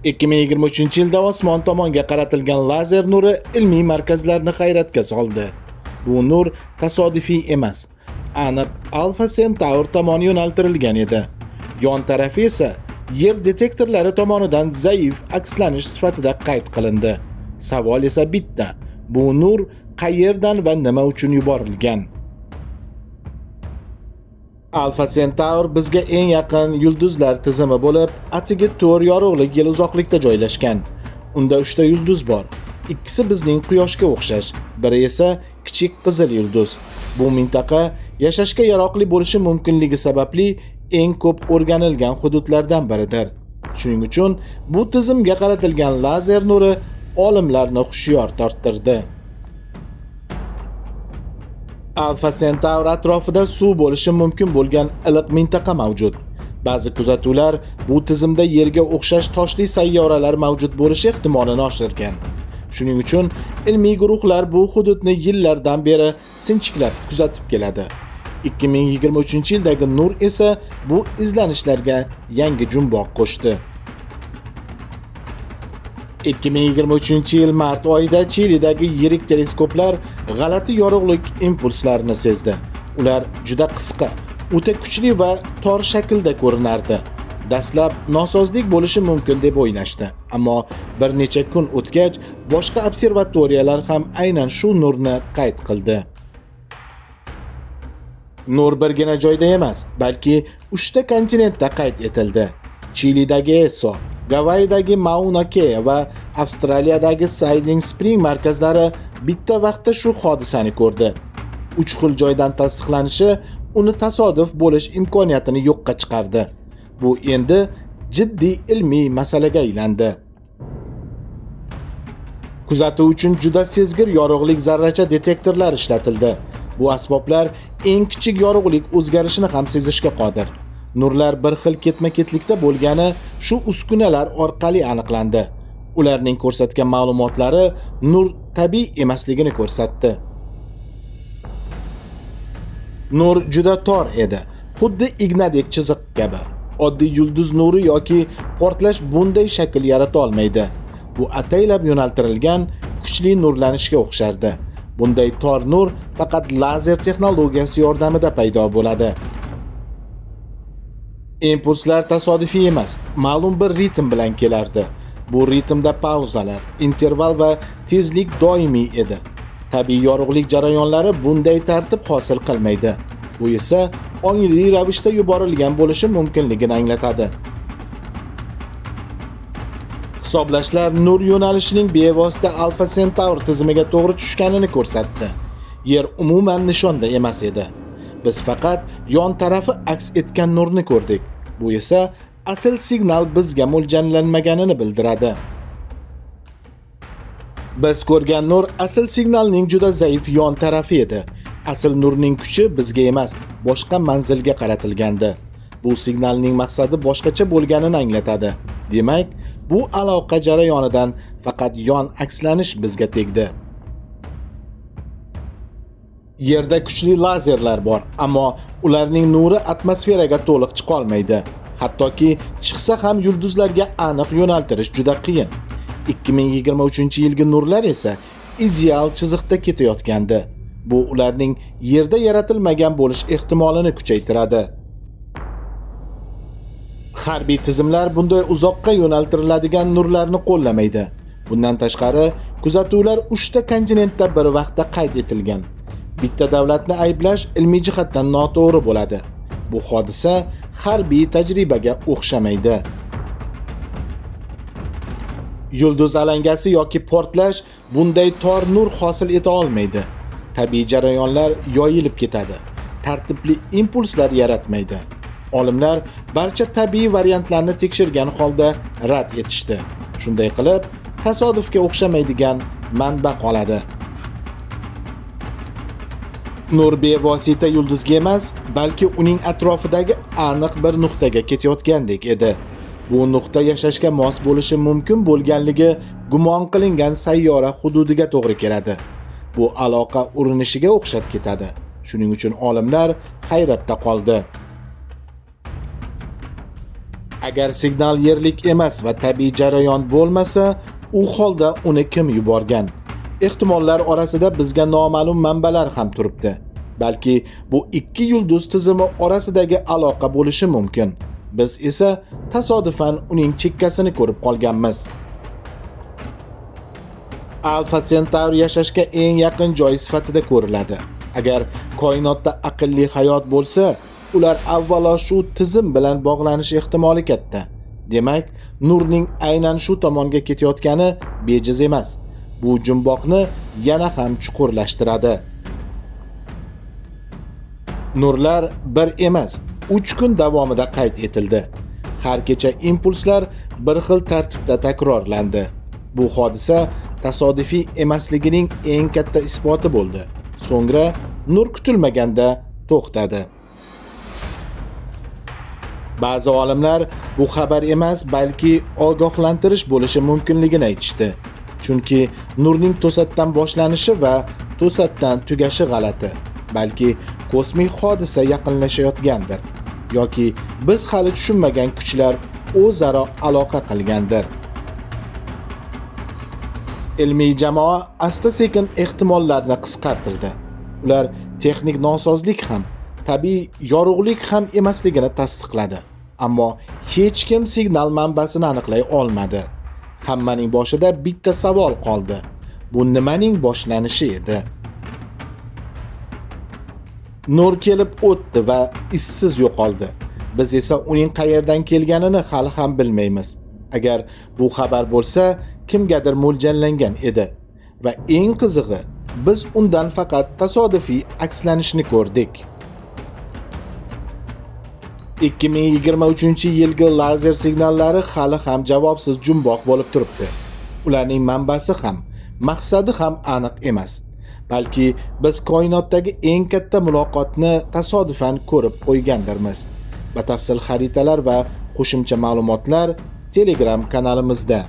2023-yilda osmon tomonga qaratilgan lazer nuri ilmiy markazlarni hayratga soldi. Bu nur tasodifiy emas, aniq Alfa Centaur tomon yo'naltirilgan edi. Yon tarafi esa yer detektorlari tomonidan zaif akslanish sifatida qayd qilindi. Savol esa bitta: bu nur qayerdan va nima uchun yuborilgan? Alfa Centaur bizga eng yaqin yulduzlar tizimi bo'lib, atigi 4 yorug'lik yil uzoqlikda joylashgan. Unda 3 ta yulduz bor. Ikkisi bizning Quyoshga o'xshash, biri esa kichik qizil yulduz. Bu mintaqa yashashga yaroqli bo'lishi mumkinligi sababli eng ko'p o'rganilgan hududlardan biridir. Shuning uchun bu tizimga qaratilgan lazer nuri olimlarni hushyor torttirdi. Alfa Centaur atrofida suv bo'lishi mumkin bo'lgan iliq mintaqa mavjud. Ba'zi kuzatuvlar bu tizimda Yerga o'xshash toshli sayyoralar mavjud bo'lishi ehtimolini oshirgan. Shuning uchun ilmiy guruhlar bu hududni yillardan beri sinchiklab kuzatib keladi. 2023-yildagi nur esa bu izlanishlarga yangi jumboq qo'shdi. 2023-yil mart oyida Chilidagi yirik teleskoplar g'alati yorug'lik impulslarini sezdi. Ular juda qisqa, o'ta kuchli va tor shaklda ko'rinardi. Dastlab nosozlik bo'lishi mumkin deb o'ylashdi, ammo bir necha kun o'tgach boshqa observatoriyalar ham aynan shu nurni qayd qildi. Nur birgina joyda emas, balki 3 ta kontinentda qayd etildi. Chilidagi ESO, Gavayidagi Mauna Kea va Avstraliyadagi Siding Spring markazlari bitta vaqtda shu hodisani ko'rdi. Uch xil joydan tasdiqlanishi uni tasodif bo'lish imkoniyatini yo'qqa chiqardi. Bu endi jiddiy ilmiy masalaga aylandi. Kuzatuv uchun juda sezgir yorug'lik zarracha detektorlar ishlatildi. Bu asboblar eng kichik yorug'lik o'zgarishini ham sezishga qodir. Nurlar bir xil ketma-ketlikda bo'lgani shu uskunalar orqali aniqlandi. Ularning ko'rsatgan ma'lumotlari nur tabiiy emasligini ko'rsatdi. Nur juda tor edi, xuddi ignadek chiziq kabi. Oddiy yulduz nuri yoki portlash bunday shakl yarata olmaydi. Bu ataylab yo'naltirilgan kuchli nurlanishga o'xshardi. Bunday tor nur faqat lazer texnologiyasi yordamida paydo bo'ladi. Impulslar tasodifiy emas, ma'lum bir ritm bilan kelardi. Bu ritmda pauzalar, interval va tezlik doimiy edi. Tabiiy yorug'lik jarayonlari bunday tartib hosil qilmaydi. Bu esa ongli ravishda yuborilgan bo'lishi mumkinligini anglatadi. Hisoblashlar nur yo'nalishining bevosita Alfa Centaur tizimiga to'g'ri tushganini ko'rsatdi. Yer umuman nishonda emas edi. Biz faqat yon tarafi aks etgan nurni ko'rdik. Bu esa asl signal bizga mo'ljallanmaganini bildiradi. Biz ko'rgan nur asl signalning juda zaif yon tarafi edi. Asl nurning kuchi bizga emas, boshqa manzilga qaratilgandi. Bu signalning maqsadi boshqacha bo'lganini anglatadi. Demak, bu aloqa jarayonidan faqat yon akslanish bizga tegdi. Yerda kuchli lazerlar bor, ammo ularning nuri atmosferaga to'liq chiqa olmaydi. Hattoki chiqsa ham yulduzlarga aniq yo'naltirish juda qiyin. 2023-yilgi nurlar esa ideal chiziqda ketayotgandi. Bu ularning Yerda yaratilmagan bo'lish ehtimolini kuchaytiradi. Harbiy tizimlar bunday uzoqqa yo'naltiriladigan nurlarni qo'llamaydi. Bundan tashqari, kuzatuvlar 3 ta kontinentda bir vaqtda qayd etilgan. Bitta davlatni ayblash ilmiy jihatdan noto'g'ri bo'ladi. Bu hodisa harbiy tajribaga o'xshamaydi. Yulduz alangasi yoki portlash bunday tor nur hosil eta olmaydi. Tabiiy jarayonlar yoyilib ketadi. Tartibli impulslar yaratmaydi. Olimlar barcha tabiiy variantlarni tekshirgan holda rad etishdi. Shunday qilib, tasodifga o'xshamaydigan manba qoladi. Nur bevosita yulduzga emas, balki uning atrofidagi aniq bir nuqtaga ketayotgandek edi. Bu nuqta yashashga mos bo'lishi mumkin bo'lganligi gumon qilingan sayyora hududiga to'g'ri keladi. Bu aloqa urinishiga o'xshab ketadi. Shuning uchun olimlar hayratda qoldi. Agar signal yerlik emas va tabiiy jarayon bo'lmasa, u holda uni kim yuborgan? Ehtimollar orasida bizga noma'lum manbalar ham turibdi. Balki bu ikki yulduz tizimi orasidagi aloqa bo'lishi mumkin. Biz esa tasodifan uning chekkasini ko'rib qolganmiz. Alfa Centaur yashashga eng yaqin joy sifatida ko'riladi. Agar koinotda aqlli hayot bo'lsa, ular avvalo shu tizim bilan bog'lanish ehtimoli katta. Demak, nurning aynan shu tomonga ketayotgani bejiz emas. Bu jumboqni yana ham chuqurlashtiradi. Nurlar bir emas, 3 kun davomida qayd etildi. Har kecha impulslar bir xil tartibda takrorlandi. Bu hodisa tasodifiy emasligining eng katta isboti bo'ldi. So'ngra nur kutilmaganda to'xtadi. Ba'zi olimlar bu xabar emas, balki ogohlantirish bo'lishi mumkinligini aytishdi. Chunki nurning to'satdan boshlanishi va to'satdan tugashi g'alati. Balki kosmik hodisa yaqinlashayotgandir yoki biz hali tushunmagan kuchlar o'zaro aloqa qilgandir. Ilmiy jamoa asta-sekin ehtimollarni qisqartirdi. Ular texnik nosozlik ham, tabiiy yorug'lik ham emasligini tasdiqladi. Ammo hech kim signal manbasini aniqlay olmadi. Hammaning boshida bitta savol qoldi. Bu nimaning boshlanishi edi? Nur kelib o'tdi va izsiz yo'qoldi. Biz esa uning qayerdan kelganini hali ham bilmaymiz. Agar bu xabar bo'lsa, kimgadir mo'ljallangan edi. Va eng qizig'i, biz undan faqat tasodifiy akslanishni ko'rdik. 2023-yilgi lazer signallari hali ham javobsiz jumboq bo'lib turibdi. Ularning manbasi ham, maqsadi ham aniq emas. Balki biz koinotdagi eng katta muloqotni tasodifan ko'rib qo'ygandirmiz. Batafsil xaritalar va qo'shimcha ma'lumotlar Telegram kanalimizda.